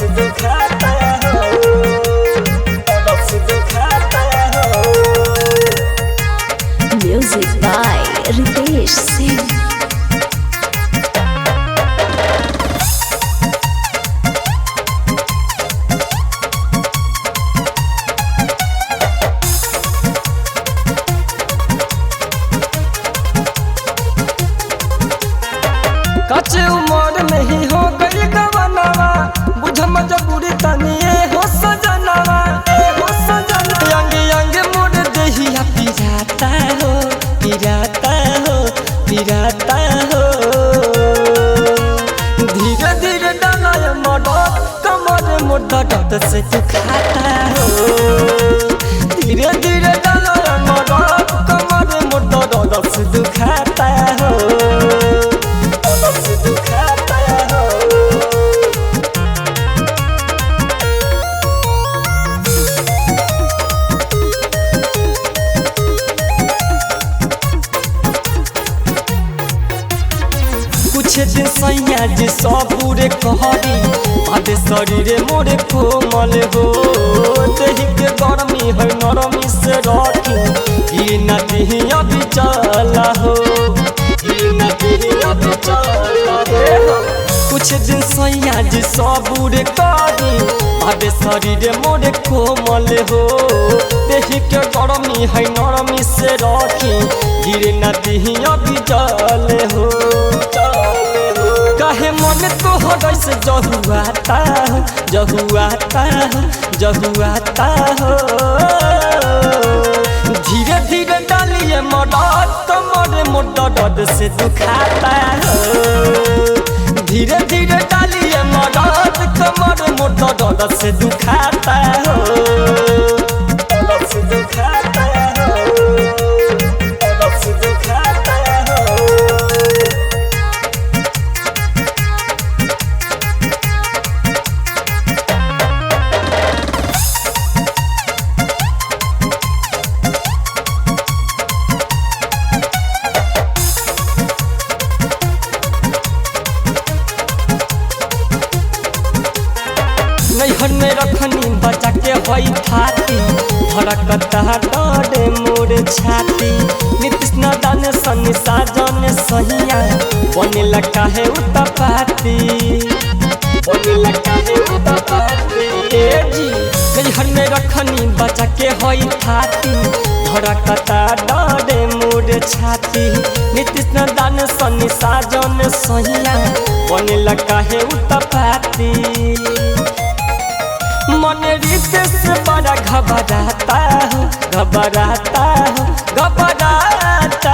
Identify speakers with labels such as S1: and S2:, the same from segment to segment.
S1: से दुखाता हो, दर्द से दुखाता हो।
S2: Music by Ritesh Singh.
S1: कच्चे उम्र में ही हो गई गवनवा, बुझ मजबूरी तनिए हो सजनवा, ए हो सजनवा। अंग अंग मोड़ देहिया पिराता हो, पिराता हो, पिराता हो। धीरे धीरे डलाय मडर कमर मोड़ दर्द से दुखाता हो। धीरे धीरे डलाय मडर कमर मोड़ दर्द से दुखाता हो, दर्द से दुखाता हो। कुछ दिन सैया जी सबूरे कहरी, बादे शरीरे मोरे कोमल हो। देहि के गर्मी है नरमी से रखी, ई नदी अभी चला हो, ई नदी अभी चला हो। कुछ दिन सैया जी सबूरे कहरी, बादे शरीरे मोरे कोमल हो। देहि के गर्मी है नरमी से रखी, गिरे नदी अभी चल हो। काहे मन तोहर से जहुआता हो, जहुआता हो, जहुआता हो। धीरे धीरे डालिए मदद कमर मोर दर्द से दुखाता हो। धीरे धीरे डालिए मदद कमर मोर दर्द से दुखाता हो, दर्द से दुखाता हो, दर्द से दुखाता हो। नैहर में रखनी बचा के हई थाती, धड़कता डरे मोर छाती। नीतीश नदान सनी साजन सहिया, बनेला काहे उतपाती, बनेला काहे उतपाती। ए जी नैहर में रखनी बचा के हई थाती, धड़कता डरे मोर छाती। नीतीश नदान सनी साजन सहिया, बनेला काहे उतपाती। मन रितेश बड़ा घबराता हो, घबराता हो, घबराता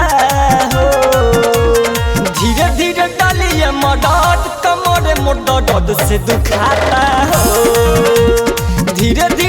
S1: हो। धीरे धीरे डालिए मदद कमर मोर दर्द से दुखाता हो। धीरे धीरे